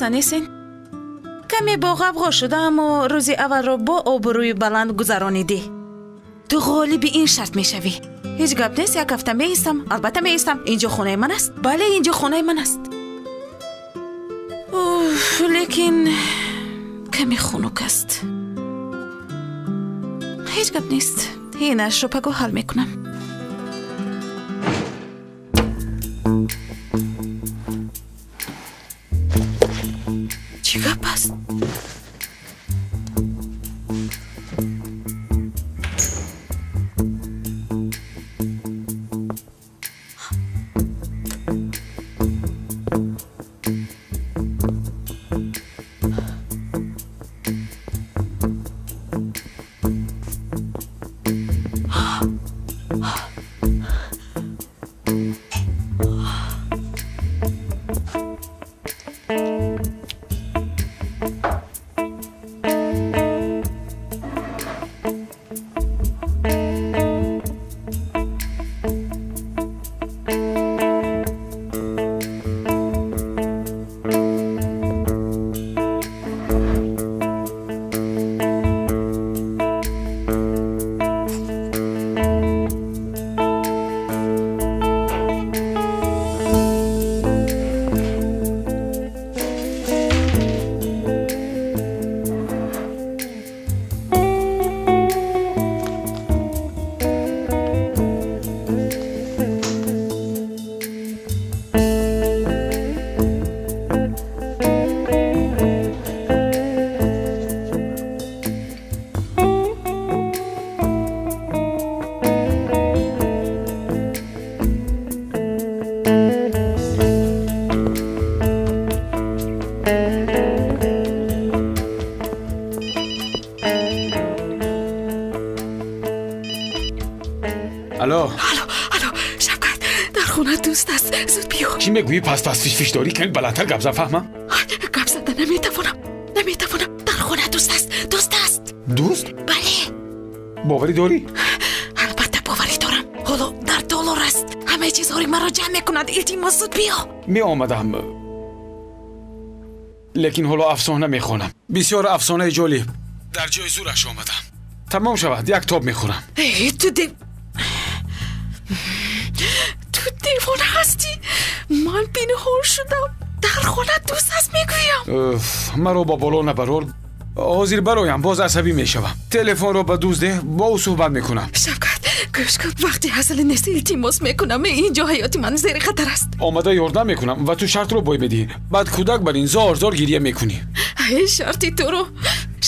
Хурсанд нестен? Каме бо ғавғо шуда, аммо рӯзи аввалро бо обрӯи баланд гузаронидӣ. Ту ғолиби ин шарт мешавӣ. Ҳеҷ гап нест, як ҳафта меистам. Албатта меистам. Инҷо хонаи ман аст. Бале, инҷо хонаи ман аст. Уф, лекин каме хунук аст. Ҳеҷ гап нест. Инашро пагоҳ ҳал мекунам. Чӣ гап аст? Алло. Алло, алло, Шавкат, дар хона дӯст аст. Зуд биё. Чӣ мегӯӣ? Пас пас фиш фиш дорӣ? Каме баландтар гап зан, фаҳмам? Гап зада наметавонам. Наметавонам. Дар хона дӯст аст. Дӯст аст. Дӯст? Бале. Боварӣ дорӣ? Албатта боварӣ дорам. Ҳоло дар толор аст. Ҳамаи чизҳои маро ҷамъ мекунад. Илтимос, зуд биё. Меомадам. Лекин ҳоло афсона мехонам. Бисёр афсонаи ҷолиб. Дар ҷои зӯраш омадам. Тамом шавад, як тоб мехӯрам. Э, ту ту девона ҳастӣ? Ман пинҳон шудам. Дар хона дӯст аст, мегӯям. Маро ба боло набарор. Ҳозир бароям, боз асабӣ мешавам. Телефонро ба дӯст деҳ, бо ӯ суҳбат мекунам. Шавкат, гӯш кун, вақти ҳасали нест, илтимос мекунам. Инҷо ҳаёти ман зери хатар аст. Омада ёрдам мекунам ва ту шартро бой медиҳӣ. Баъд кӯдак бар ин зор зор гирия мекунӣ. Ай, шарти туро.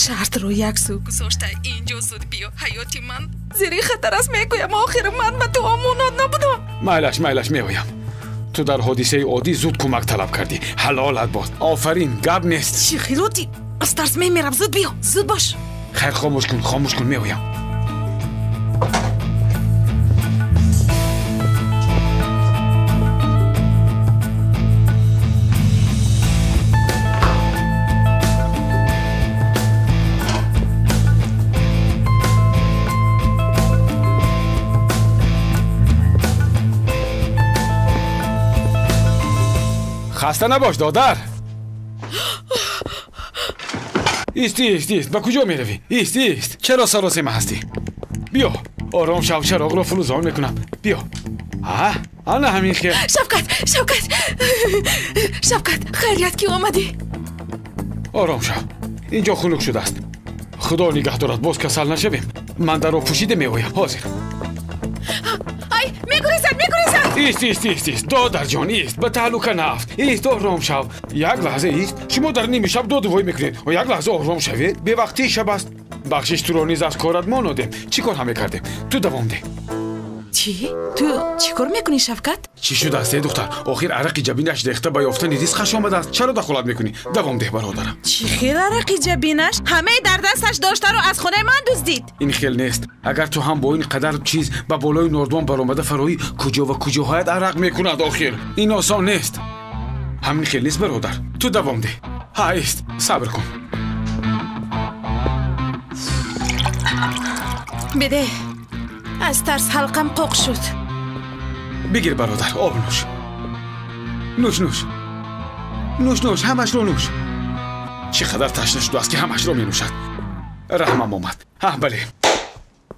Шартро як сӯ гузошта, инҷо зуд биё. Ҳаёти ман зери хатар аст, мегӯям. Охир ман ба ту омонат набудам. Майлаш, майлаш, меоям. Ту дар ҳодисаи оддӣ зуд кӯмак талаб кардӣ. Ҳалолат бод. Офарин, гап нест. Чӣ хилоти? Аз тарс мемирам. Зуд биё, зуд бош. Хайр, хомӯш кун, хомӯш кун, меоям. Хаста набош, додар. Ист, ист, ист. Ба куҷо меравӣ? Ист, ист. Чаро саросема ҳастӣ? Биё, ором шав, чароғро фурӯзон мекунам. Биё. А, ана ҳамин хел. Шавкат, Шавкат, Шавкат, хайрият ки омадӣ. Ором шав. Инҷо хунук шудааст. Худо нигаҳ дорад, боз касал нашавем. Ман дарро пӯшида меоям. Ҳозир. Ай, мегурезад, мегурезад. Ист, ист, ист, ист. Додарҷон, ист. Ба таҳлука наафт. Ист, ором шав. Як лаҳза ист. Шумо дар ними шаб доду вой мекунед. Як лаҳза ором шавед. Бевақтии шаб аст. Бахшиш туро низ аз корат монодем. Чӣ кор ҳам мекардем? Ту давом деҳ. Чӣ? Ту чӣ кор мекунӣ, Шавкат? Чӣ шудааст, э духтар? Охир арақи ҷабинаш рехта ба ёфтани ризқаш омадааст. Чаро дахолат мекунӣ? Давом деҳ, бародарам. Чӣ хел арақи ҷабинаш? Ҳамаи дар дасташ доштаро аз хонаи ман дуздид. Ин хел нест. Агар ту ҳам бо ин қадар чиз ба болои нордбон баромада фароӣ, куҷо ва куҷоҳоят арақ мекунад охир. Ин осон нест. Ҳамин хел нест, бародар. Ту давом деҳ. Ҳа, ист, сабр кун. Беде, аз тарс ҳалқам қоқ шуд. Бигир, бародар, об нӯш. Нӯш, нӯш. Нӯш, нӯш, ҳамашро нӯш. Чӣ қадар ташна шудааст, ки ҳамашро менӯшад. Раҳмам омад. Ҳа, бале.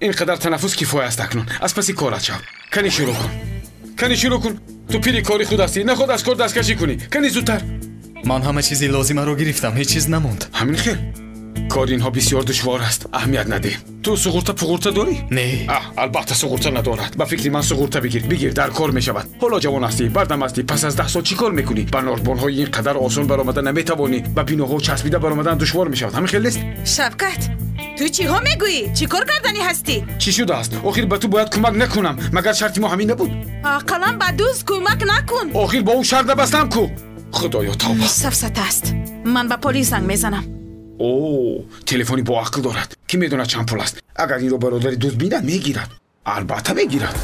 Ин қадар танаффус кифоя аст акнун. Аз паси корат шав. Кани шурӯъ кун. Кани шурӯъ кун. Ту пири кори худ ҳастӣ. Наход аз кор дасткашӣ кунӣ. Кани зудтар. Ман ҳама чизи лозимаро гирифтам, ҳеҷ чиз намонд. Ҳамин хел. Кори инҳо бисёр душвор аст. Аҳамият надеҳ. Ту суғурта пуғурта дорӣ? Не. Албатта суғурта надорад. Ба фикри ман суғурта бигир. Бигир, дар кор мешавад. Ҳоло ҷавон ҳастӣ, бардам ҳастӣ. Пас аз 10 сол чӣ кор мекунӣ? Ба норбонҳои ин қадар осон баромада наметавонӣ. Ба биноҳо часпида баромадан душвор мешавад. Ҳамин хел нест? Шавкат, ту чиҳо мегӯӣ? Чӣ кор карданӣ ҳастӣ? Чӣ шудааст? Охир ба ту бояд кӯмак накунам. Магар шарти мо ҳамин набуд? Ақаллан ба дӯст кӯмак накун. Охир бо ӯ шарт набастам ку. Худоё, тавба. Сафсата аст. Ман ба полис занг мезанам. О, телефони бо ақл дорад. Ки медонад чанд пул аст? Агар инро бародари дӯст бинад, мегирад. Албатта мегирад.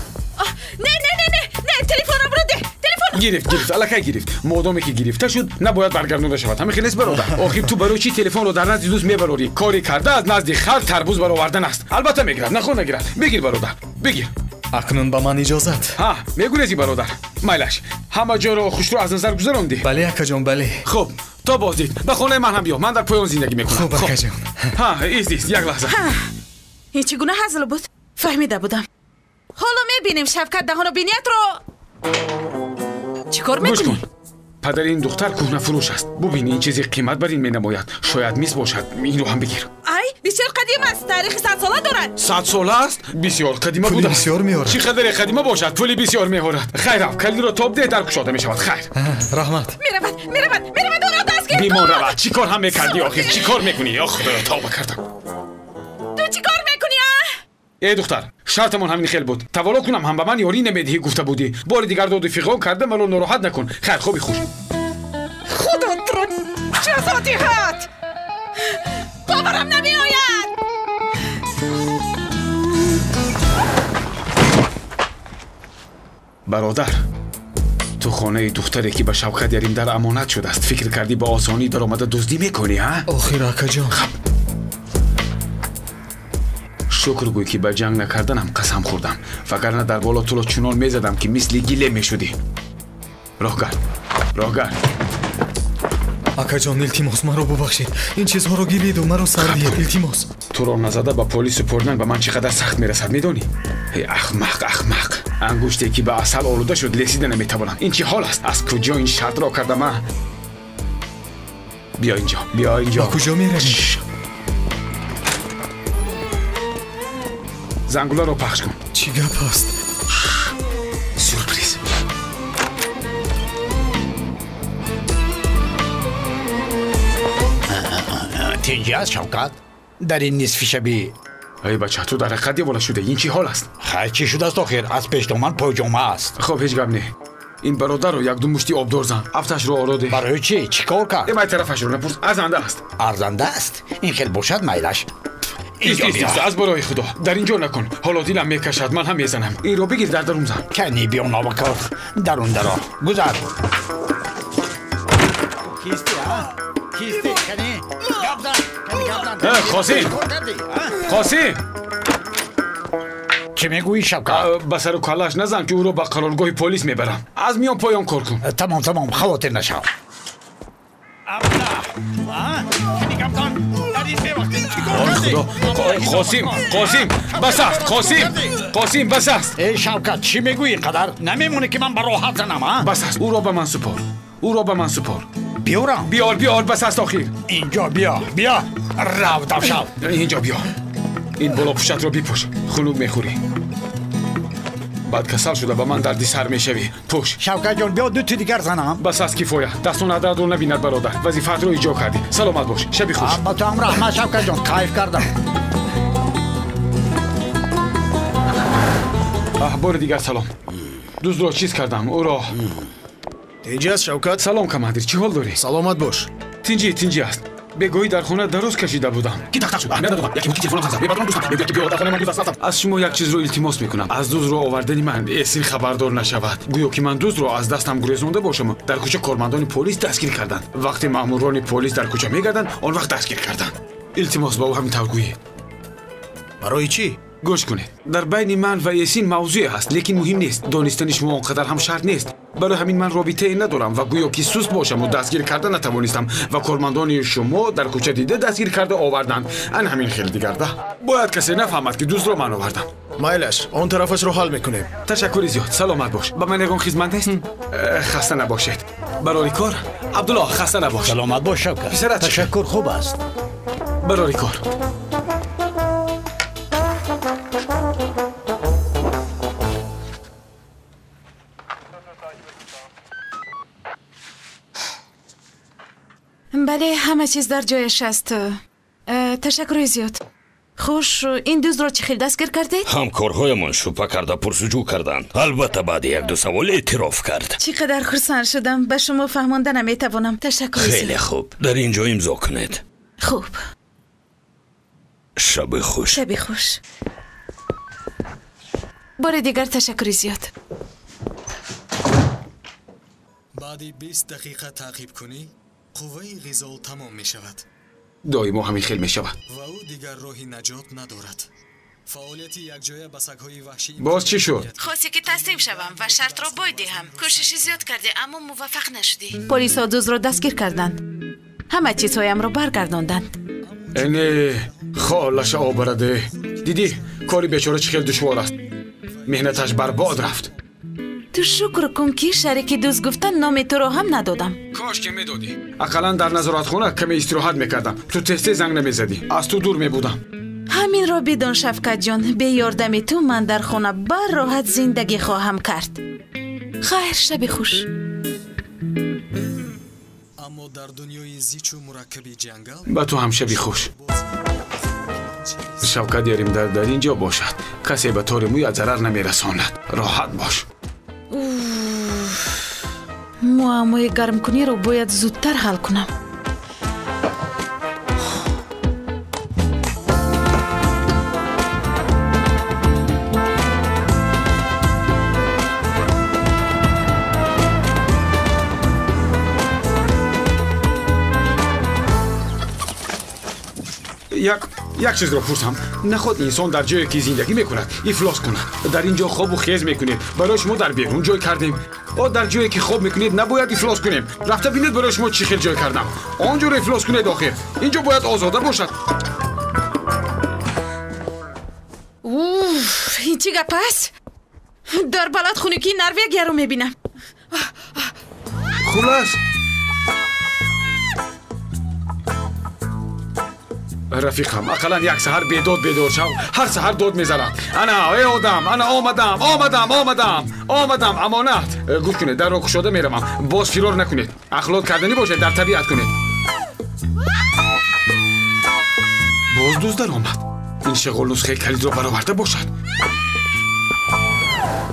Не, не, не, не, не, телефонамро деҳ. Телефон. Гирифт, гирифт, аллакай гирифт. Модоме ки гирифта шуд, набояд баргардонда шавад. Ҳамин хел нест, бародар? Охир ту барои чӣ телефонро дар назди дӯст мебарорӣ? Кори карда аз назди хар тарбуз баровардан аст. Албатта мегирад, нахоҳ нагирад. Бигир, бародар, бигир. Акнун ба ман иҷозат. Ҳа, мегурезӣ, бародар. Майлаш, ҳама ҷоро хушрӯ аз назар гузарондӣ? Бале, акаҷон, бале. Хуб, то боздид. Ба хонаи ман ҳам биё. Ман дар поён зиндагӣ мекунам. Хуб, акаҷон. Ҳа, ист, ист, як лаҳза. Ин чӣ гуна ҳазл буд? Фаҳмида будам. Ҳоло мебинем Шавкат даҳону биниятро чӣ кор мекунӣ? Падари ин духтар кӯҳнафурӯш аст. Бубин, ин чизи қимат бар ин менамояд. Шояд мис бошад. Инро ҳам бигир. Ай, бисёр қадим аст. Таърихи 100 сола дорад. 100 сола аст? Бисёр қадима пули будааст. Бисёр меорад. Чӣ қадаре қадима бошад, пули бисёр меорад. Хайр, рав, калидро тоб деҳ, дар кушода мешавад. Хайр. Раҳмат. Меравад, меравад, меравад, ӯро дастгир кун. Бимон равад. Чӣ кор ҳам мекардӣ охир? Чӣ кор мекунӣ? Ё Худоё, тавба кардам. Ту чӣ кор мекунӣ, а? Эй духтар, шартамон ҳамин хел буд. Тавалло кунам ҳам ба ман ёрӣ намедиҳӣ гуфта будӣ. Бори дигар доду фиғон карда маро нороҳат накун. Хайр, хоби хуш. Худо туро ҷазо диҳад. Боварам намеояд. Бародар, ту хонаи духтаре ки ба Шавкат ярим дар амонат шудааст, фикр кардӣ ба осонӣ даромада дуздӣ мекунӣ, ҳа? Охир, акаҷон. Хаб, шукр гӯй ки ба ҷанг накарданам қасам хӯрдам, вагарна дар боло туро чунон мезадам ки мисли гиле мешудӣ. Роҳгард, роҳгард. Акаҷон, илтимос, маро бубахшед. Ин чизҳоро гириду маро сар диҳед, илтимос. Туро назада ба полис супурдан ба ман чӣ қадар сахт мерасад, медонӣ? Эй ахмақ, ахмақ. Ангуште ки ба асал олуда шуд, лесида наметавонам. Ин чӣ ҳол аст? Аз куҷо ин шартро кардам, а? Биё инҷо, биё инҷо. Ба куҷо меравӣ? Зангуларо пахш кун. Чӣ гап аст? Сюрприз. Тинҷӣ аст, Шавкат? Дар ин нисфи шабӣ. Эй бача, ту дар ҳақиқат девона шуда. Ин чӣ ҳол аст? Хайр, чӣ шудааст охир? Аз пешдоман пойҷома аст. Хоб, ҳеҷ гап не. Ин бародарро якду мушти обдор зан. Афташро оро деҳ. Барои чӣ? Чӣ кор кард? Э, май тарафашро напурс, арзанда аст. Арзанда аст? Ин хел бошад, майлаш. Ист, ист, ист, аз барои худо. Дар ин ҷо накун. Ҳоло дилам мекашад, ман ҳам мезанам. Инро бигир, дар дарун зан. Кани биё, новакор. Дарун даро. Гузар. Кисти, а? Кисти, кани? Гап зан, кани гап зан. Қосим! Қосим! Чӣ мегӯӣ, Шавкат? Ба сару каллааш назан, ки ӯро ба қароргоҳи полис мебарам. Аз миён поён кор кун. Тамом, тамом, хавотир нашав. Худо, Қосим, Қосим, бас аст, Қосим, Қосим, бас аст. Эй Шавкат, чӣ мегӯӣ ин қадар? Намемонӣ ки ман ба роҳат занам, а? Бас аст, ӯро ба ман супор. Ӯро ба ман супор. Биёрам? Биёр, биёр, бас аст охир. Инҷо биё, биё. Рав, давшав. Инҷо биё. Ин болопӯшатро бипӯш, хунук мехӯрӣ. Баъд касал шуда ба ман дарди сар мешавӣ. Пӯш. Шавкатҷон, биё дути дигар занам. Бас аст, кифоя. Дастона дардро набинад, бародар. Вазифаатро иҷро кардӣ. Саломат бош. Шаби хуш. Ба ту ҳам раҳмат, Шавкатҷон. Кайф кардам. Бори дигар салом. Дуздро чиз кардам. Ӯро. Тинҷӣ аст, Шавкат? Салом, командир. Чӣ ҳол дорӣ? Саломат бош. Тинҷӣ, тинҷӣ аст. Бегоҳӣ дар хона дароз кашида будам. Ки тахтах шуд? Аҳамият надодам. Яке буд, ки телефонам занг зад. Мебардорам дӯстам. Мегӯяд, ки биё дар хонаи ман дузд аст. Аз шумо як чизро илтимос мекунам. Аз дуздро овардани ман эсин хабардор нашавад. Гӯё ки ман дуздро аз дастам гурезонда бошам. Дар кӯча кормандони полис дастгир карданд. Вақте маъмурони полис дар кӯча мегарданд, он вақт дастгир карданд. Илтимос, ба ӯ ҳамин тавр гӯед. Барои чӣ? Гӯш кунед. Дар байни ман ва Эсин мавзӯе ҳаст, лекин муҳим нест. Донистани шумо он қадар ҳам шарт нест. Барои ҳамин ман робитае надорам ва гӯё ки суст бошаму дастгир карда натавонистам ва кормандони шумо дар кӯча дида дастгир карда оварданд. Ан ҳамин хел дигарда. Бояд касе нафаҳмад ки дуздро ман овардам. Майлаш, он тарафашро ҳал мекунем. Ташаккури зиёд, саломат бош. Ба ман ягон хизмат нест? Хаста набошед. Барори кор? Абдуллоҳ, хаста набош. Саломат бош, Шавкат. Писарат, ташаккур, хуб аст. Барори кор. Бале, ҳама чиз дар ҷояш аст. Ташаккури зиёд. Хуш, ин дуздро чӣ хел дастгир кардед? Ҳамкорҳоямон шубҳа карда пурсуҷӯ карданд. Албатта, баъди якду савол эътироф кард. Чӣ қадар хурсанд шудам. Ба шумо фаҳмонда наметавонам. Ташаккури зиёд. Хеле хуб. Дар ин ҷо имзо кунед. Хуб. Шаби хуш. Шаби хуш. Бори дигар ташаккури зиёд. Баъди 20 дақиқа таъқибкунӣ қувваи ғизо тамом мешавад. Доимо ҳамин хел мешавад. Ва ӯ дигар роҳи наҷот надорад. Фаъолияти якҷоя ба сагҳои ваҳшӣ. Боз чӣ шуд? Хосте ки таслим шавам ва шартро бой диҳам. Кӯшиши зиёд кардӣ, аммо муваффақ нашудӣ. Полисҳо дуздро дастгир карданд. Ҳама чизҳоямро баргардонданд. Не, холаша обараде. Дидӣ, кори бечора чӣ хел душвор аст. Меҳнаташ барбод рафт. Ту шукр кун, ки шарики дузд гуфта номи туро ҳам надодам. Кош ки медодӣ. Ақаллан дар назоратхона каме истироҳат мекардам. Ту тез-тез занг намезадӣ. Аз ту дур мебудам. Ҳаминро бидон, Шавкатҷон, бе ёрдами ту ман дар хона барроҳат зиндагӣ хоҳам кард. Хайр, шаби хуш. Аммо дар дунёи зичу мураккаби ҷангал ба ту ҳам шаби хуш. Шавкат ярим дар ин ҷо бошад. Касе ба тори мӯят зарар намерасонад. Роҳат бош. Муаммои гармкуниро бояд зудтар ҳал кунам. Як чизро пурсам. Наход инсон дар ҷое ки зиндагӣ мекунад ифлос кунад. Дар ин ҷо хобу хез мекунед. Барои шумо дар берун ҷой кардем. О, дар ҷое ки хоб мекунед набояд ифлос кунем. Рафта бинед барои шумо чӣ хел ҷой кардам. Он ҷоро ифлос кунед охир. Ин ҷо бояд озода бошад. Уф, ин чӣ гап аст? Дар балад хунукии Норвегияро мебинам. Хулас, рафиқам, ақаллан як саҳар бедод бедор шав. Ҳар саҳар дод мезанад. Ана, эй одам, ана омадам, омадам, омадам, омадам, амонат. Гӯш кунед, дарро кушода меравам. Боз фирор накунед. Ахлот карданӣ бошед, дар табиат кунед. Боз дузд даромад. Ин шағол нусхаи калидро бароварда бошад.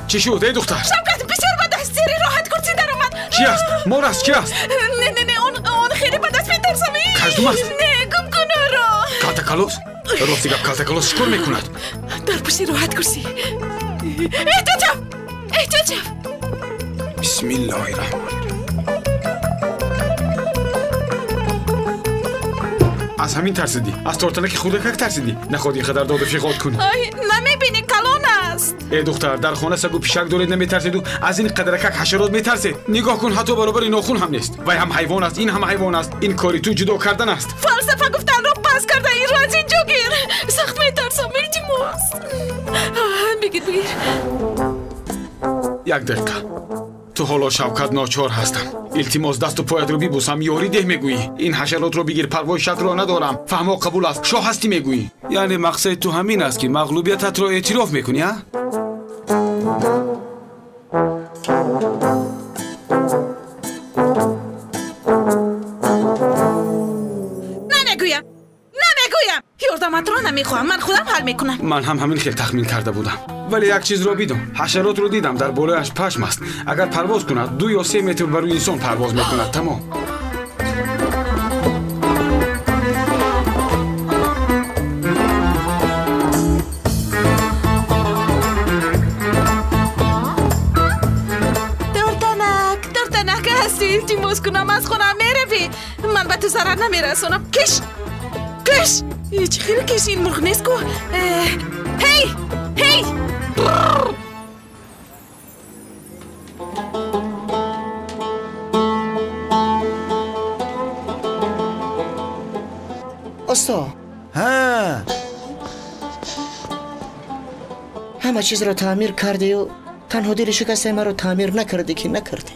Чӣ шуд, эй духтар? Шавкат, бисёр бад аст. Зери роҳат курсӣ даромад. Чӣ аст? Мор аст, чӣ аст? Не, не, не, он хеле бад аст, метарсам. Каждум аст? Не, гум кун ӯро. Калтакалос? Рости гап, калтакалос чӣ кор мекунад? Дар пушти роҳат курсӣ. Эҳтиёт шав! Эҳтиёт шав! Бисмиллоҳи раҳмони раҳим. Аз ҳамин тарсидӣ? Аз тортанаки хурдакак тарсидӣ? Наход ин қадар доду фиғод кунӣ. Ай, намебинӣ, калон аст. Э духтар, дар хона сагу пишак доред наметарседу аз ин қадаракак ҳашарот метарсед. Нигоҳ кун, ҳатто баробари нохун ҳам нест. Вай ҳам ҳайвон аст, ин ҳам ҳайвон аст. Ин кори ту ҷудо кардан аст. Фалсафа гуфтанро пас карда инро аз ин ҷо гир. Сахт метарсам, илтимос. Бигир, бигир. Як дақиқа. Ту ҳоло Шавкат ночор ҳастам. Илтимос, дасту поятро бибӯсам, ёрӣ деҳ мегӯӣ. Ин ҳашаротро бигир, парвои шартро надорам. Фаҳмо қабул аст, шоҳ ҳастӣ мегӯӣ. Яъне мақсади ту ҳамин аст, ки мағлубиятатро эътироф мекунӣ, а? Намегӯям, намегӯям. Ёрдаматро намехоҳам, ман худам ҳал мекунам. Ман ҳам ҳамин хел тахмин карда будам. Вале як чизро бидон. Ҳашаротро дидам, дар болояш пашм аст. Агар парвоз кунад, 2 ё 3 метр барои инсон парвоз мекунад. Тамом. Тортанак, тортанак, ҳастӣ, илтимос кунам, аз хона меравӣ. Ман ба ту зарар намерасонам. Киш! Киш! Чӣ хел киш, ин мурғ нест ку? Ҳей! Ҳей! Ҳама чизро таъмир кардию танҳо дили шикастаи маро таъмир накардӣ ки накардӣ.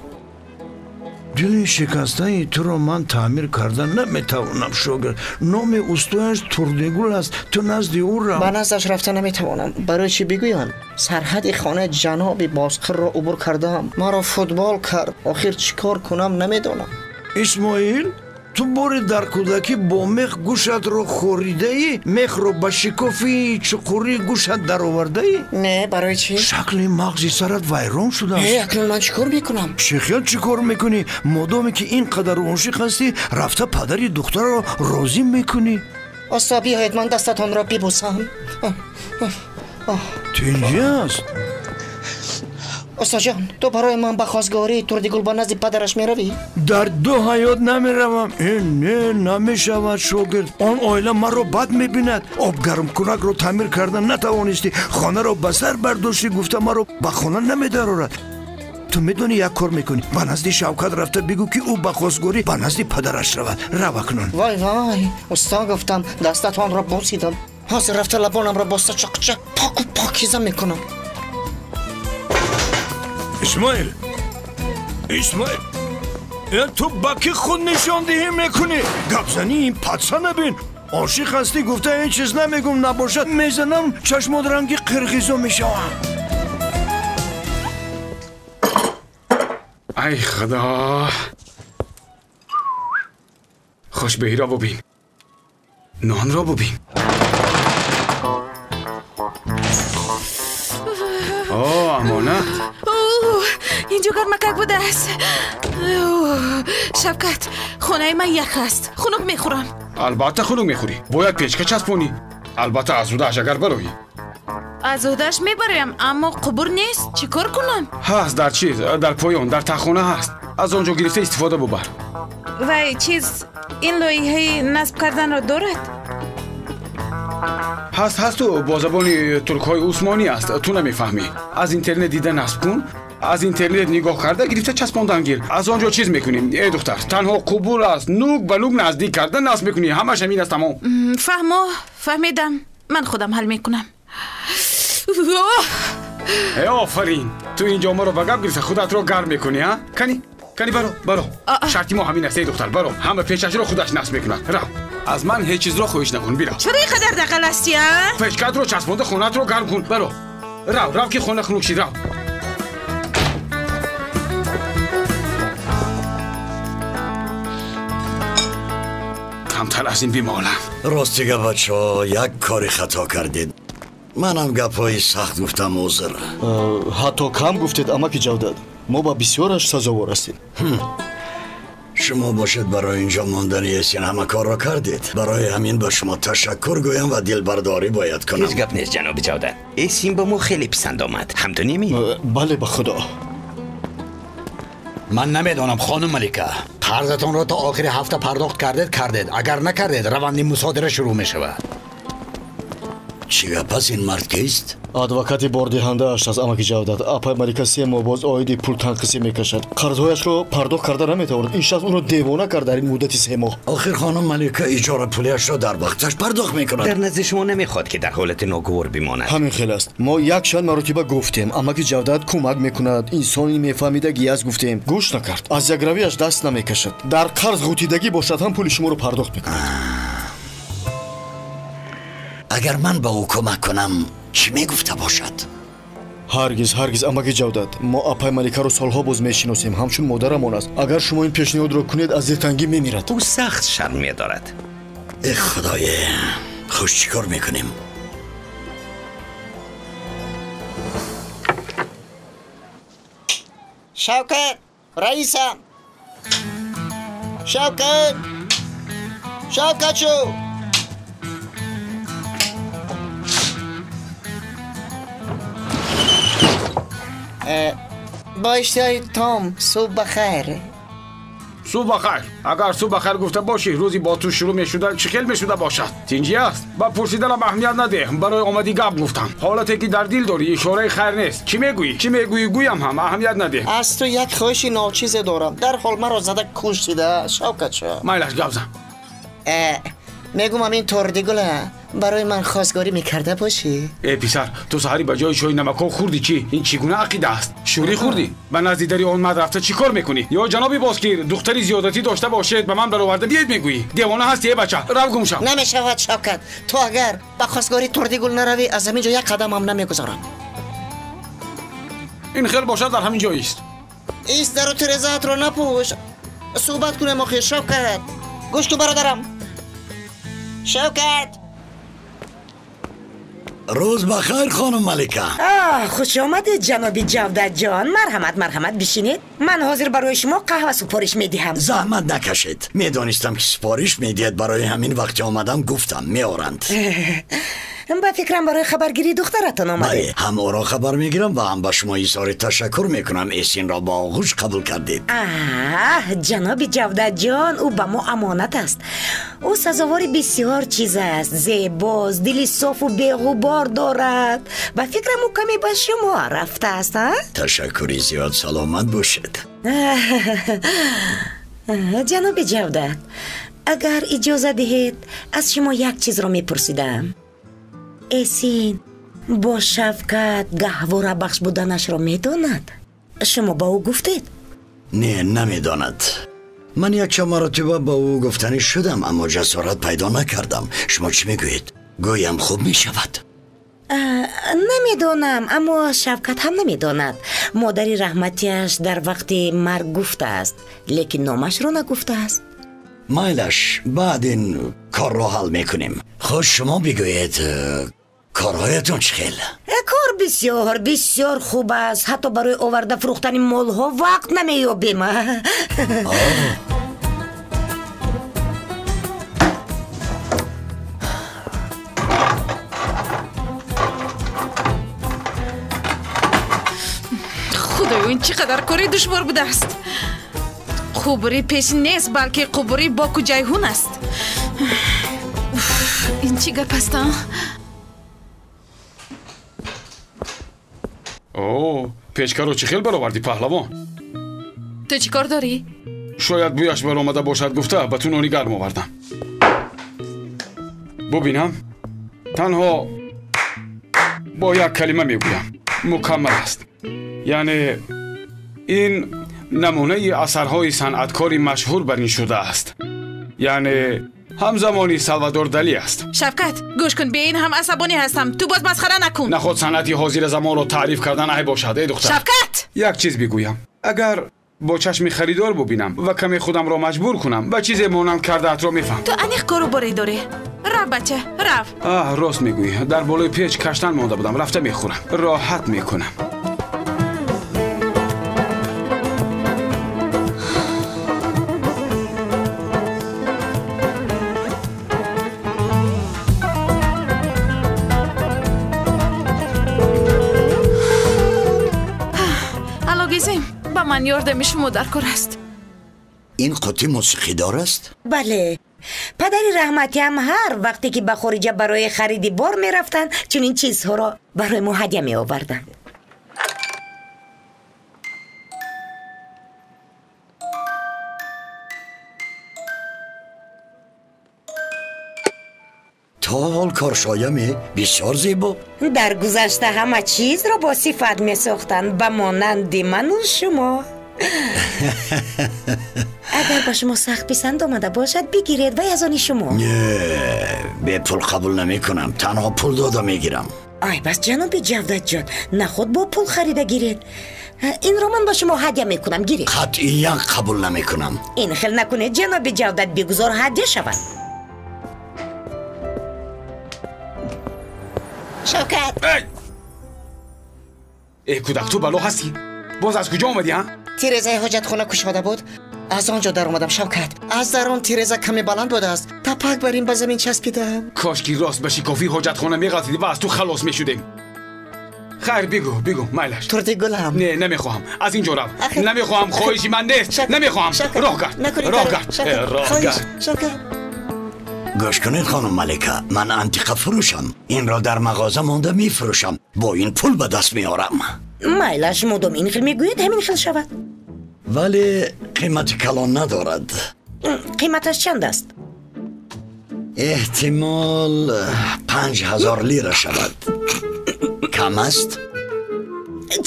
Дили шикастаи туро ман таъмир карда наметавонам, шогирд. Номи устояш Турдигул аст. Ту назди ӯ рав. Ба наздаш рафта наметавонам. Барои чӣ бигӯям? Сарҳади хонаи ҷаноби бозқирро убур кардаам. Маро футбол кард. Охир чӣ кор кунам намедонам. Исмоил, ту боре дар кӯдакӣ бо мех гӯшатро хоридаӣ? Мехро ба шикофи чуқурии гӯшат даровардаӣ? Не, барои чӣ? Шакли мағзи сарат вайрон шудааст. Э, акнун ман чӣ кор мекунам? Чӣ хел чӣ кор мекунӣ? Модоме ки ин қадар ошиқ ҳастӣ, рафта падари духтарро розӣ мекунӣ. Оста, биёед ман дастатонро бибӯсам. Тинҷӣ аст? Устодҷон, ту барои ман ба хостгории Турдигул ба назди падараш меравӣ? Дар ду ҳаёт намеравам. Э, не, намешавад, шогирд. Он оила маро бад мебинад. Обгармкунакро таъмир карда натавонистӣ, хонаро ба сар бардоштӣ, гуфта маро ба хона намедарорад. Ту медонӣ, як кор мекунӣ. Ба назди Шавкат рафта бигӯ, ки ӯ ба хостгорӣ ба назди падараш равад. Рав акнун. Вой вой, усто, гуфтам, дастатонро бусидам. Ҳозир рафта лабонамро бо сачақча поку покиза мекунам. Исмоил, Исмоил, ту ба кӣ худ нишондиҳӣ мекунӣ? Гапзании ин патса набин. Ошиқ ҳастӣ гуфта ин чиз намегум, набошад мезанам, чашмот ранги қирғизо мешаванд. Ай худо, хушбеҳиро бубин, нонро бубин. О, амонат. Инҷо гармакак будааст. Шавкат, хонаи ман ях аст, хунук мехӯрам. Албатта хунук мехӯрӣ. Бояд печка часпонӣ. Албатта аз удааш агар бароӣ. Аз удааш мебароям, аммо қубур нест. Чӣ кор кунам? Ҳаст, дар чиз, дар поён, дар таххона ҳаст. Аз он ҷо гирифта истифода бубар. Вай чиз, ин лоиҳаи насб карданро дорад? Ҳаст, ҳасту бо забони туркҳои усмонӣ аст, ту намефаҳмӣ. Аз интернет дида насб кун. Аз интернет нигоҳ карда гирифта часпондан гир. Аз он ҷо чиз мекунем. Эй духтар, танҳо қубур аст. Нук ба нук наздик карда насб мекунӣ. Ҳамаш ҳамин аст, тамом. Фаҳмо, фаҳмидам. Ман худам ҳал мекунам. Э, офарин. Ту ин ҷомаро ба гап гирифта худатро гарм мекунӣ, а? Кани, кани, баро, баро. Шарти мо ҳамин аст, эй духтар, баро. Ҳама печашро худаш насб мекунад. Рав. Аз ман ҳеҷ чизро хоҳиш накун, бирав. Чаро ин қадар дағал ҳастӣ, а? Печкатро часпонда хонаатро гарм кун. Баро. Рав, рав ки хона хунук шид, рав. Камтар аз ин бимолам. Ростига, бачаҳо, як кори хато кардед. Манам гапҳои сахт гуфтам, узр. Ҳатто кам гуфтед, амаки Ҷавдат. Мо ба бисёраш сазовор ҳастем. Шумо бошед барои инҷо мондани Эсин ҳама корро кардед. Барои ҳамин ба шумо ташаккур гӯям ва дилбардорӣ бояд кунам. Ҳеҷ гап нест, ҷаноби Ҷавдат. Эсин ба мо хеле писанд омад. Ҳам ту немӣ? Бале, ба худо. Ман намедонам, хонум Малика. Қарзатонро то охири ҳафта пардохт кардед. Агар накардед, раванди мусодира шурӯъ мешавад. Чӣ гап аст? Ин мард кист? Адвокати бордиҳандааш аст, амаки Ҷавдат. Апай Малика 3 моҳ боз оиди пул танқисӣ мекашад. Қарзҳояшро пардохт карда наметавонад. Ин шахс ӯро девона кард дар ин муддати 3 моҳ. Охир хонум Малика иҷорапулиашро дар вақташ пардохт мекунад. Дар назди шумо намехоҳад ки дар ҳолати ногувор бимонад. Ҳамин хел аст. Мо якчанд маротиба гуфтем, амаки Ҷавдат кӯмак мекунад, инсони мефаҳмидагӣ аст, гуфтем. Гӯш накард. Аз якравиаш даст намекашад. Дар қарз ғутидагӣ бошад ҳам пули шуморо пардохт мекунад. Агар ман ба ӯ кӯмак кунам, чӣ мегуфта бошад? Ҳаргиз, ҳаргиз, амаки Ҷавдат. Мо апай Маликаро солҳо боз мешиносем, ҳамчун модарамон аст. Агар шумо ин пешниҳодро кунед, аз дилтангӣ мемирад. Ӯ сахт шарм медорад. Э худое, хуш чӣ кор мекунем? Шавкат, раисам. Шавкат, Шавкатчу. Бо иштиҳои том, субҳ ба хайр. Субҳ ба хайр. Агар субҳ ба хайр гуфта бошӣ, рӯзи бо ту шурӯъ мешуда чӣ хел мешуда бошад? Тинҷӣ аст? Ба пурсиданам аҳамият надеҳ. Барои омадӣ гап гуфтам. Ҳолате ки дар дил дорӣ ишораи хайр нест. Чӣ мегӯӣ? Чӣ мегӯӣ гӯям ҳам аҳамият надеҳ. Аз ту як хоҳиши ночизе дорам. Дарҳол маро зада куштида, Шавкатчо. Майлаш, гап зан. Мегӯмам ин Тордигула Барои ман хостгорӣ мекарда бошӣ? Э писар, ту саҳари ба ҷои чойи намакҳо хӯрдӣ чӣ? Ин чӣ гуна ақида аст? Шӯрӣ хӯрдӣ? Ба назди дари он мард рафта чӣ кор мекунӣ? Ё ҷаноби Бозкир, духтари зиёдатӣ дошта бошед, ба ман бароварда биёед мегӯӣ? Девона ҳастӣ, э бача, рав гум шав. Намешавад, Шавкат. Ту агар ба хостгории Турдигул наравӣ, аз ҳамин ҷо як қадам ҳам намегузорам. Ин хел бошад, дар ҳамин ҷо ист. Ист, дару тирезаатро напӯш. Суҳбат кунем охир, Шавкат. Гӯш кун, бародарам. Шавкат! Рӯз ба хайр, хонум Малика. Хуш омадед, ҷаноби Ҷавдатҷон. Марҳамат, марҳамат, бишинед. Ман ҳозир барои шумо қаҳва супориш медиҳам. Заҳмат накашед. Медонистам, ки супориш медиҳед, барои ҳамин вақти омадам гуфтам меоранд. Ба фикрам барои хабаргирии духтаратон омадед. Бале, ҳам ӯро хабар мегирам ва ҳам ба шумо изҳори ташаккур мекунам. Эсинро бо оғӯш қабул кардед. Аҳ, ҷаноби Ҷавдатҷон, ӯ ба мо амонат аст. Ӯ сазовори бисёр чиз аст. Зебост, дили софу беғубор дорад. Ба фикрам ӯ каме ба шумо рафтааст, а? Ташаккури зиёд, саломат бошед. Ҷаноби Ҷавдат, агар иҷоза диҳед, аз шумо як чизро мепурсидам. Эсин бо Шавкат гаҳворабахш буданашро медонад? Шумо ба ӯ гуфтед? Не, намедонад. Ман якчанд маротиба ба ӯ гуфтанӣ шудам, аммо ҷасорат пайдо накардам. Шумо чӣ мегӯед? Гӯям хуб мешавад? Намедонам, аммо Шавкат ҳам намедонад. Модари раҳматиаш дар вақти марг гуфтааст, лекин номашро нагуфтааст. Майлаш, баъд ин корро ҳал мекунем. Хуш, шумо бигӯед, корҳоятон чӣ хел? Кор бисёр бисёр хуб аст. Ҳатто барои оварда фурӯхтани молҳо вақт намеёбем. Худоё, ин чӣ қадар кори душвор будааст. Қубури пеш нест, балки қубури Боку Ҷайҳун аст. Ин чӣ гап аст, а? О, печкаро чӣ хел баровардӣ, паҳлавон? Ту чӣ кор дорӣ? Шояд бӯяш баромада бошад гуфта, ба ту нони гарм овардам. Бубинам, танҳо бо як калима мегӯям, мукаммал аст. Яъне ин намунаи асарҳои санъаткори машҳур бар ин шудааст. Яъне ҳамзамони Салвадор Дали аст. Шавкат, гӯш кун, бе ин ҳам асабонӣ ҳастам. Ту боз масхара накун. Наход санъати ҳозира замонро таъриф кардан айб бошад, эй духтар. Шавкат! Як чиз бигӯям. Агар бо чашми харидор бубинам ва каме худамро маҷбур кунам, ба чизе монанд кардаатро мефаҳмам. Ту аниқ кору боре дорӣ. Рав, бача, рав. Аҳ, рост мегӯӣ. Дар болои печ каштан монда будам. Рафта мехӯрам. Роҳат мекунам. Ба ман ёрдами шумо дар кор аст. Ин қутӣ мусиқидор аст? Бале. Падари раҳматиам ҳар вақте ки ба хориҷа барои хариди бор мерафтанд, чунин чизҳоро барои мо ҳадя меоварданд. То ҳол коршояме бисёр зебо. Дар гузашта ҳама чизро бо сифат месохтанд, ба монанди ману шумо. Агар ба шумо сахт писанд омада бошад, бигиред вай аз они шумо. Не, бепул қабул намекунам, танҳо пул дода мегирам. Ай бас, ҷаноби Ҷавдатҷон, наход бо пул харида гиред. Инро ман ба шумо ҳадя мекунам, гиред. Қатъиян қабул намекунам. Ин хел накунед, ҷаноби Ҷавдат, бигузор ҳадя шавад. Шавкат! Эй кӯдак, ту бало ҳастӣ? Боз аз куҷо омадӣ, а? Тирезаи ҳоҷатхона кушода буд. Аз он ҷо даромадам, Шавкат. Аз дар он тиреза каме баланд будааст. Тапак бар ин ба замин часпидам. Кош ки рост ба шикофии ҳоҷатхона меғалтидӣ ва аз ту халос мешудем. Хайр, бигӯ, бигӯ, майлаш. Турдигулам. Не, намехоҳам. Аз ин ҷо рав. Намехоҳам, хоҳиши ман нест. Намехоҳам. Роҳ гард. Роҳ гард. Роҳ гард. Шавкат. Гӯш кунед, хонум Малика, ман антиқа фурӯшам. Инро дар мағоза монда мефурӯшам. Бо ин пул ба даст меорам. Майлаш, модом ин хел мегӯед, ҳамин хел шавад. Вале қимати калон надорад. Қиматаш чанд аст? Эҳтимол 5000 лира шавад. Кам аст?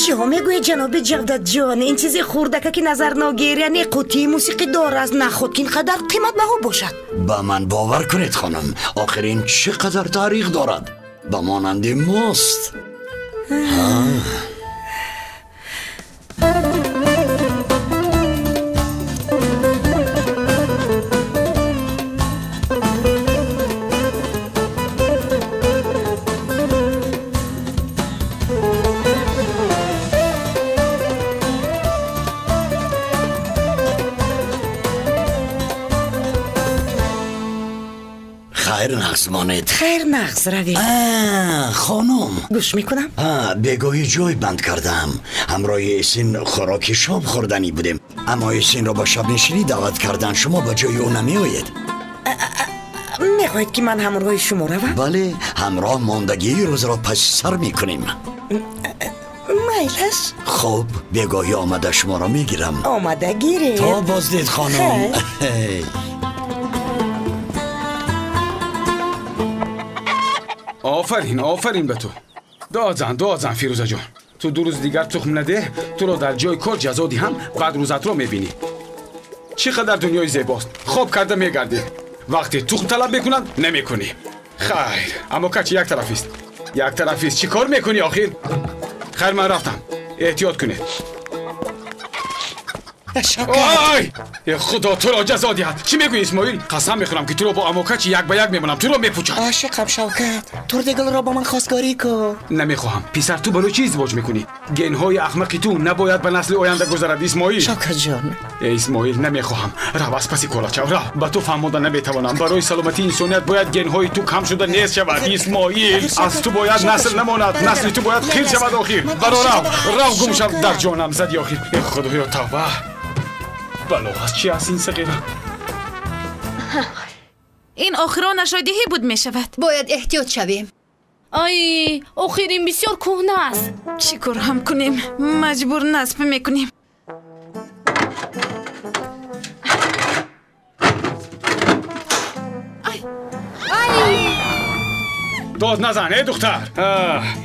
Чиҳо мегӯед, ҷаноби Ҷавдатҷон? Ин чизи хурдака ки назарногир, яъне қуттии мусиқидор аст, наход ки ин қадар қиматбаҳо бошад. Ба ман бовар кунед, хонум, охир ин чӣ қадар таърих дорад? Ба монанди мост. Хайр нағз равед. Хонум, гӯш мекунам. Бегоҳӣ ҷой банд кардам. Ҳамроҳи Эсин хӯроки шом хӯрданӣ будем, аммо Эсинро ба шабнишинӣ даъват кардан. Шумо ба ҷои ӯ намеоед? Мехоҳед ки ман ҳамроҳи шумо равам? Бале, ҳамроҳ мондагии рӯзро паси сар мекунем. Майлаш. Хуб, бегоҳӣ омада шуморо мегирам. Омада гиред. То боздид, хонум. Офарин, офарин ба ту. Дод зан, дод зан, Фирӯзаҷон. Ту 2 рӯз дигар тухм надеҳ, туро дар ҷои кор ҷазо диҳам, баъд рӯзатро мебинӣ. Чӣ қадар дунёи зебост. Хоб карда мегардӣ. Вақте тухм талаб мекунанд, намекунӣ. Хайр, аммо качи як тарафист. Як тарафист. Чӣ кор мекунӣ охир? Хайр, ман рафтам. Эҳтиёт кунед. Ой! Худо туро ҷазо диҳад. Чӣ мегӯӣ, Исмоил? Қасам мехӯрам ки туро бо амокачи як ба як мемонам, туро мепӯчад. Ошиқам, Шавкат. Турдигулро ба ман хостгорӣ кун. Намехоҳам. Писар, ту барои чӣ издивоҷ мекунӣ? Генҳои ахмақи ту набояд ба насли оянда гузарад, Исмоил. Шавкатҷон. Э, Исмоил, намехоҳам. Рав аз паси корачав, рав. Ба ту фаҳмонда наметавонам. Барои саломатии инсоният бояд генҳои ту кам шуда нест шавад, Исмоил. Аз ту бояд насл намонад. Насли ту бояд қир шавад охир. Баро рав, рав гум шав, дар ҷонам зади охир. Э, Худоё, тавба. Бало аз чи аст ин сағира? Ин охиронашро диҳӣ буд мешавад. Бояд эҳтиёт шавем. Ай, охир ин бисёр кӯҳна аст. Чӣ кор ҳам кунем? Маҷбур насб мекунем. Дод назан, эй духтар.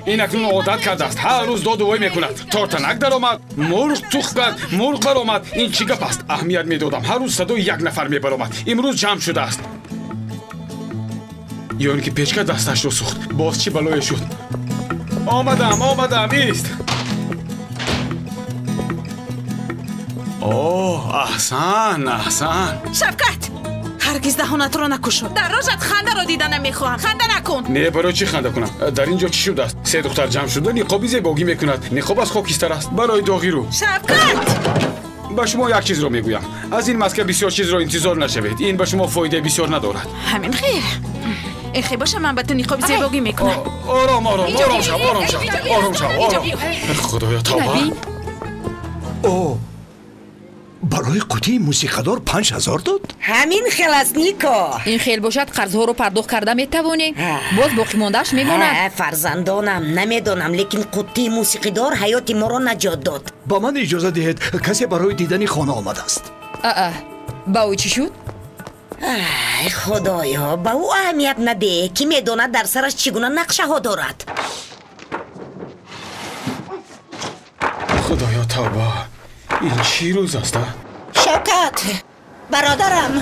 Ин акнун одат кардааст. Ҳар рӯз доду вой мекунад. Тортанак даромад, мурғ тухм кард, мурғ баромад. Ин чӣ гап аст? Аҳамият медодам. Ҳар рӯз садои як нафар мебаромад. Имрӯз ҷамъ шудааст. Ё ин ки печка дасташро сӯхт. Боз чӣ балое шуд? Омадам, омадам, ист. О, аҳсан, аҳсан. Шавкат! Ҳаргиз даҳонатро накушо. Дар рожат хандаро дида намехоҳам. Ханда накун. Не, барои чӣ ханда кунам? Дар ин ҷо чӣ шудааст? Се духтар ҷамъ шуда ниқоби зебогӣ мекунад. Ниқоб аз хокистар аст. Барои доғи рӯ. Шавкат! Ба шумо як чизро мегӯям. Аз ин маска бисёр чизро интизор нашавед. Ин ба шумо фоидаи бисёр надорад. Ҳамин хел. Эхе боша, ман ба ту ниқоби зебогӣ мекунам. Ором, ором, ором шав, ором шав, ором шав, ором. Худоё, тавба. О, барои қутии мусиқадор 5000 дод? Ҳамин хел аст, Нико. Ин хел бошад, қарзҳоро пардохт карда метавонем. Боз боқимондааш мемонад. Фарзандонам, намедонам, лекин қуттии мусиқидор ҳаёти моро наҷот дод. Ба ман иҷоза диҳед, касе барои дидани хона омадааст. Аа, ба ӯ чӣ шуд? Ай, Худоё, ба ӯ аҳамият надеҳ, ки медонад дар сараш чӣ гуна нақшаҳо дорад. Худоё, тавба. Ин чӣ рӯз аст, а? Шавкат, бародарам.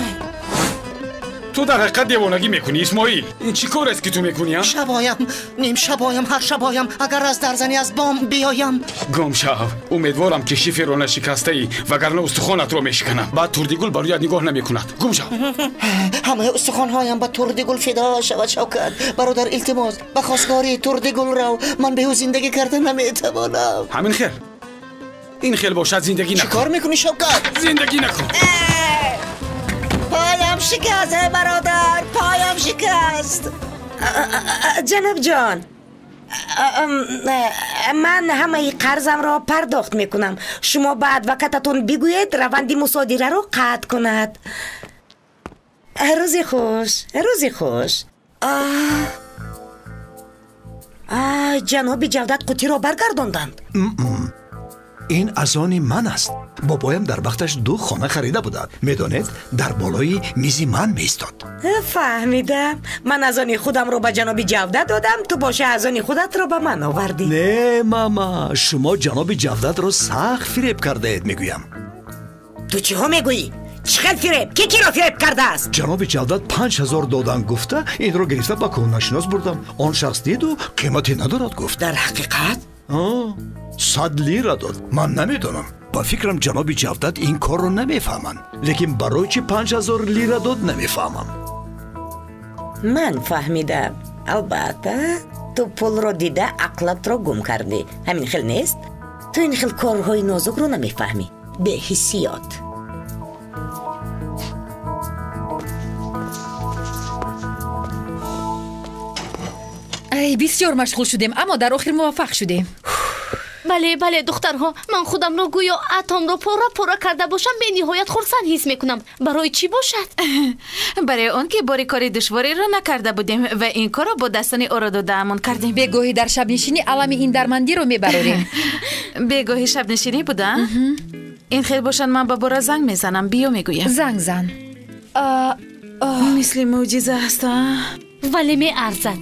Ту дар ҳақиқат девонагӣ мекунӣ, Исмоил. Ин чӣ кор аст ки ту мекунӣ, а? Шабоям, нимшабоям, ҳар шабоям, агар аз дарзанӣ аз бом биёям. Гум шав. Умедворам ки шиферро нашикастаӣ, вагарна устухонатро мешиканам. Баъд Турдигул ба рӯят нигоҳ намекунад. Гум шав. Ҳамаи устухонҳоям ба Турдигул фидо шавад, Шавкат. Бародар, илтимос, ба хостгории Турдигул рав. Ман бе ӯ зиндагӣ карда наметавонам. Ҳамин хел. Ин хел бошад, зиндагӣ накун. Чӣ кор мекунӣ, Шавкат? Зиндагӣ накун. Поям шикаст, эй бародар, поям шикаст. Ҷанобҷон, ман ҳамаи қарзамро пардохт мекунам. Шумо ба адвокататон бигӯед раванди мусодираро қатъ кунад. Рӯзи хуш, рӯзи хуш. Ҷаноби Ҷавдат қутиро баргардонданд. Ин аз они ман аст. Бобоям дар вақташ 2 хона харида буданд. Медонед, дар болои мизи ман меистод. Фаҳмидам. Ман аз они худамро ба ҷаноби Ҷавдат додам, ту боша аз они худатро ба ман овардӣ. Не, мама, шумо ҷаноби Ҷавдатро сахт фиреб кардаед, мегӯям. Ту чиҳо мегӯӣ? Чӣ хел фиреб? Ки киро фиреб кардааст? Ҷаноби Ҷавдат 5000 додан гуфта, инро гирифта ба кӯҳнашинос бурдам. Он шахс диду қимате надорад гуфт. Дар ҳақиқат? 100 лира дод. Ман намедонам. Ба фикрам ҷаноби Ҷавдат ин корро намефаҳманд. Лекин барои чӣ 5000 лира дод намефаҳмам. Ман фаҳмидам. Албатта, ту пулро дида ақлатро гум кардӣ. Ҳамин хел нест? Ту ин хел корҳои нозукро намефаҳмӣ. Беҳиссиёт. Ай, бисёр машғул шудем, аммо дар охир муваффақ шудем. Бале, бале, духтарҳо, ман худамро гӯё атомро пора-пора карда бошам, бениҳоят хурсанд ҳис мекунам. Барои чӣ бошад? Барои он ки бори кори душвориро накарда будем ва ин корро бо дастони оро додаамон кардем. Бегоҳӣ дар шабнишинӣ алами ин дармандиро мебарорем. Бегоҳӣ шабнишинӣ буда? Ин хел бошад, ман ба бора занг мезанам, биё мегӯям. Занг зан. Мисли мӯъҷиза аст, а? Вале меарзад.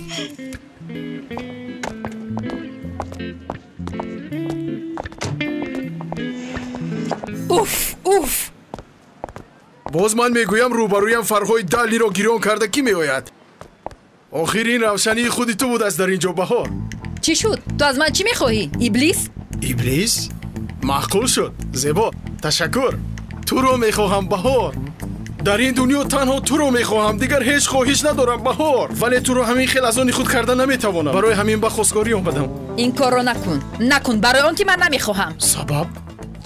Уф, уф! Боз ман мегӯям рӯбарӯям фарҳои далиро гирён карда кӣ меояд? Охир ин равшании худи ту будааст дар ин ҷо, Баҳор. Чӣ шуд? Ту аз ман чӣ мехоҳӣ? Иблис? Иблис? Маъқул шуд. Зебо. Ташаккур. Туро мехоҳам, Баҳор. Дар ин дунё танҳо туро мехоҳам, дигар ҳеҷ хоҳиш надорам, Баҳор. Вале туро ҳамин хел аз они худ карда наметавонам. Барои ҳамин ба хостгорӣ омадам. Ин корро накун. Накун, барои он ки ман намехоҳам. Сабаб?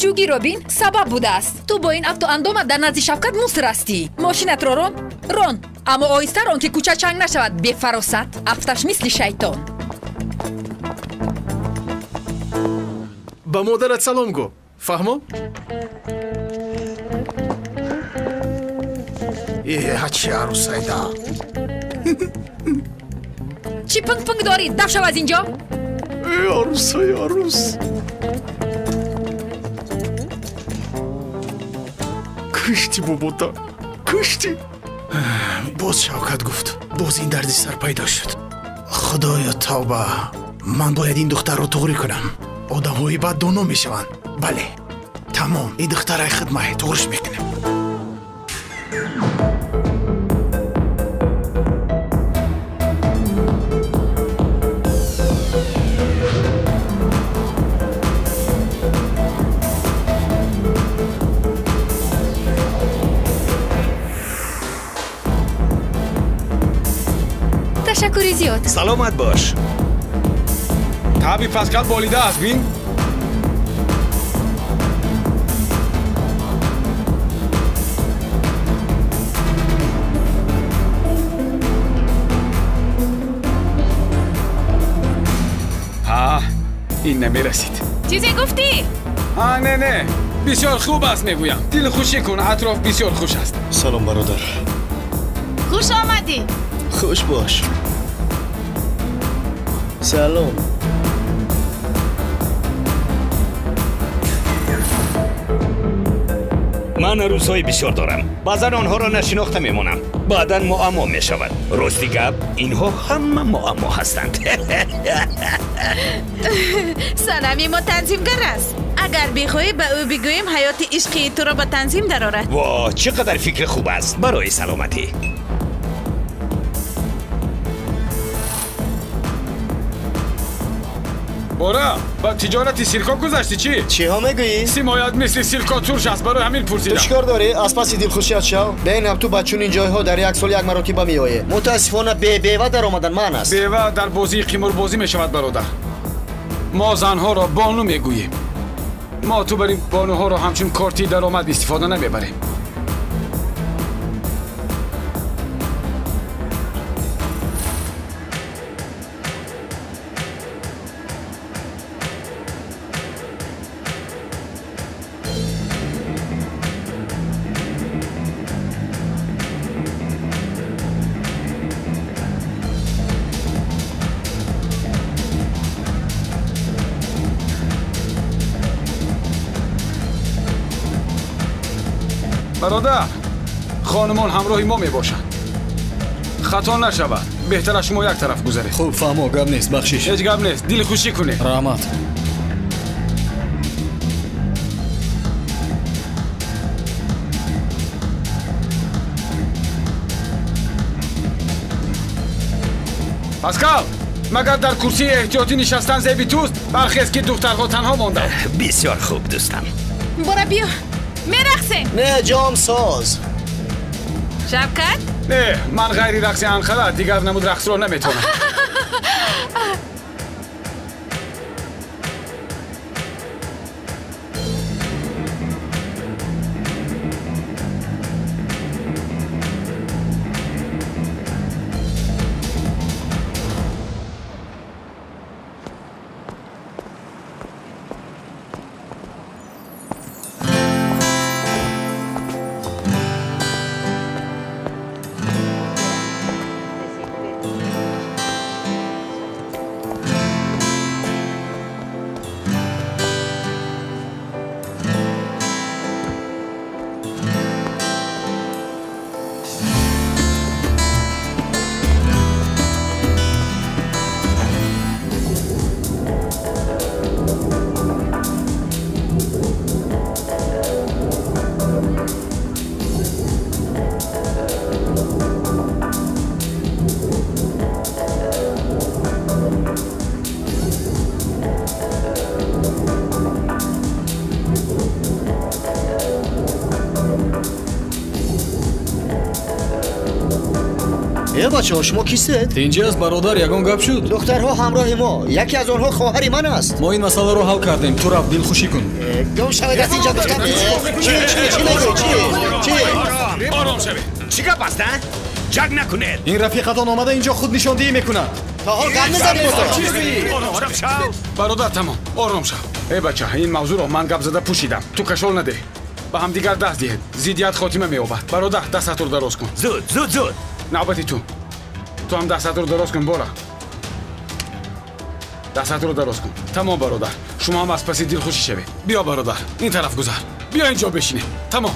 Ҷуги Робин сабаб будааст. Ту бо ин автоандомат дар назди Шавкат муср ҳастӣ. Мошинатро рон, рон, аммо оҳиста рон, ки кӯча чанг нашавад. Бефаросат, афташ мисли шайтон. Ба модарат салом гӯ. Фаҳмо? Ҳачи арӯсайда. Чӣ пинг-пинг дорӣ? Даф шав аз ин ҷо. Арӯсай, арӯс. Кушти, бобота, кушти. Боз Шавкат гуфт, боз ин дарди сар пайдо шуд. Худоё, тавба, ман бояд ин духтарро туғрӣ кунам. Одамҳои бад доно мешаванд. Бале, тамом, ин духтарай хидмай, туғриш мекунем. Ташаккури зиёд. Саломат бош. Таби Паскал болида аст, бин? Ҳа, ин намерасид. Чизе гуфтӣ? Ҳа, не, не. Бисёр хуб аст, мегӯям. Дилхушӣ кун, атроф бисёр хуш аст. Салом, бародар. Хуш омадӣ. Хуш бош. Салом. Ман арӯсҳои бисёр дорам. Баъзан онҳоро нашинохта мемонам. Баъдан муаммо мешавад. Рости гап, инҳо ҳама муаммо ҳастанд. Санами мо танзимгар аст. Агар бихоҳӣ ба ӯ бигӯем, ҳаёти ишқии туро ба танзим дарорад. Во, чӣ қадар фикри хуб аст барои саломатӣ. Бора, ба тиҷорати сирко гузашти чӣ? Чиҳо мегӯӣ? Симоят мисли сирко турш аст, барои ҳамин пурсидам. Ту чӣ кор дорӣ? Аз паси дилхушият шав. Бинам ту ба чунин ҷойҳо дар як сол як маротиба меоӣ. Мутаассифона бебева даромадан ман аст. Бева дар бозии қиморбозӣ мешавад, бародар. Мо занҳоро бону мегӯем. Мо ту барин бонуҳоро ҳамчун корти даромад истифода намебарем. Бародар, хонумон ҳамроҳи мо мебошанд. Хато нашавад, беҳтар аз шумо як тараф гузаред. Хуб, фаҳмо, гап нест, бахшиш. Ҳеҷ гап нест, дилхушӣ кунед. Раҳмат. Паскал, магар дар курсии эҳтиётӣ нишастан зеби туст? Бархез ки духтарҳо танҳо монданд. Бисёр хуб, дӯстам. Бора биё, мерақсем. Не, ҷомсоз. Шавкат? Не, ман ғайри рақси Анқара дигар намуд рақсро наметавонам. Бачаҳо, шумо кистед? Тинҷӣ аст, бародар, ягон гап шуд? Духтарҳо ҳамроҳи мо. Яке аз онҳо хоҳари ман аст. Мо ин масъаларо ҳал кардем. Ту рафт, дилхушӣ кун. Гум шавед аз инҷо, гуфтам. Чӣ чӣ чӣ мегӯӣ? Чӣ? Чӣ? Ором шавед. Чӣ гап аст, а? Ҷаг накунед. Ин рафиқатон омада инҷо худнишондиҳӣ мекунад. То ҳол гап мезанем. Ором шав. Бародар, тамом, ором шав. Эй бача, ин мавзӯъро ман гап зада пӯшидам. Ту кашол надеҳ. Ба ҳамдигар даст диҳед. Зиддият хотима меёбад. Бародар, дастатро дароз кун. Зуд, зуд, зуд. Навбати ту. Ту ҳам дастатро дароз кун, бора. Дастатро дароз кун. Тамом, бародар. Шумо ҳам аз паси дилхушӣ шавед. Биё, бародар, ин тараф гузар. Биё инҷо бешинем. Тамом.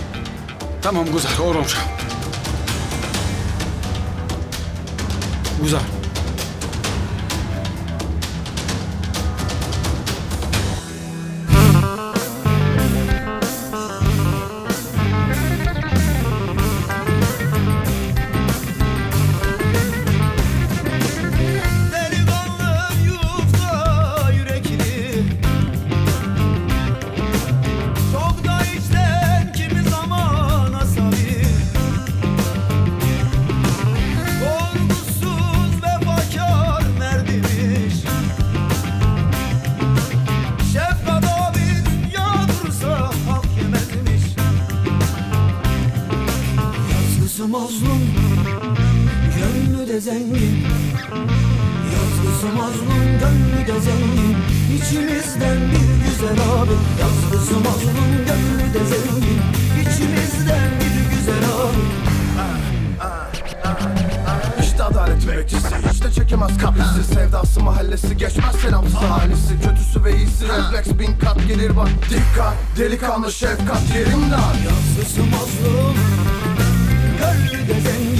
Тамом, гузар, ором шав. Гузар. Mazlum, gönlü de zengin. Yazgısı mazlum, gönlü de zengin. İçimizden bir güzel abi. Yazgısı mazlum, gönlü de zengin. İçimizden bir güzel abi. İşte adalet bekçisi, hiç de çekemez kaprisi. Sevdası mahallesi geçmez selamsız ailesi. Kötüsü ve iyisi refleks bin kat gelir bak. Dikkat, delikanlı şefkat yerim dar. Yazgısı mazlum, gönlü de zengin.